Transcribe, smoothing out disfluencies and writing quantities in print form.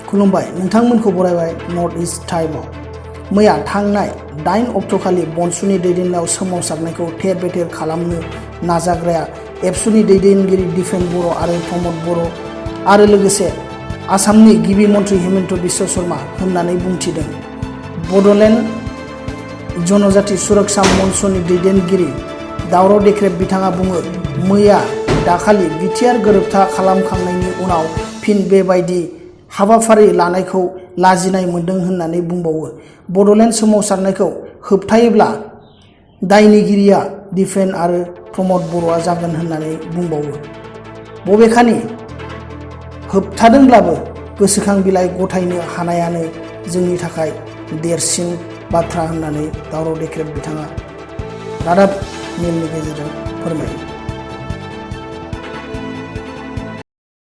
खुलुमबाय, नोंथांमोनखौ बरायबाय north east टाइमाव। मैया थांनाय 8 अक्ट'खालि बनसुनि दैदेननायाव सोमावसारनायखौ थेर बेथेर खालामनो नाजाग्राया एबसुनि दैदेनगिरि दिपेन बर' आरो प्रमद बर' आरो लोगोसे आसामनि गिबि मन्थ्रि हिमन्त बिश्व शर्मा होननानै बुंथिदों। बड'लेण्ड जनजाति सुरक्षा मन्चनि दैदेनगिरि दावराव देख्रेब बिथाङा बुङो, मैया दाखालि बिटिआर गोरोबथा खालामखांनायनि उनाव फिन बेबायदि हाबाफारि लानायखौ लाजिनाय मोन्दों होननानै बुंबावो। बड'लेण्ड सोमावसारनायखौ होबथायोब्ला दायनिगिरिया दिपेन आरो प्रमद बर'आ जागोन होननानै बुंबावो। बबेखानि होबथादोंब्लाबो गोसोखां बिलाइ गथायनो हानायानो जोंनि थाखाय देरसिन बाथ्रा होननानै दावराव देख्रेब बिथाङा रादाब मेलनि गेजेरजों फोरमायो।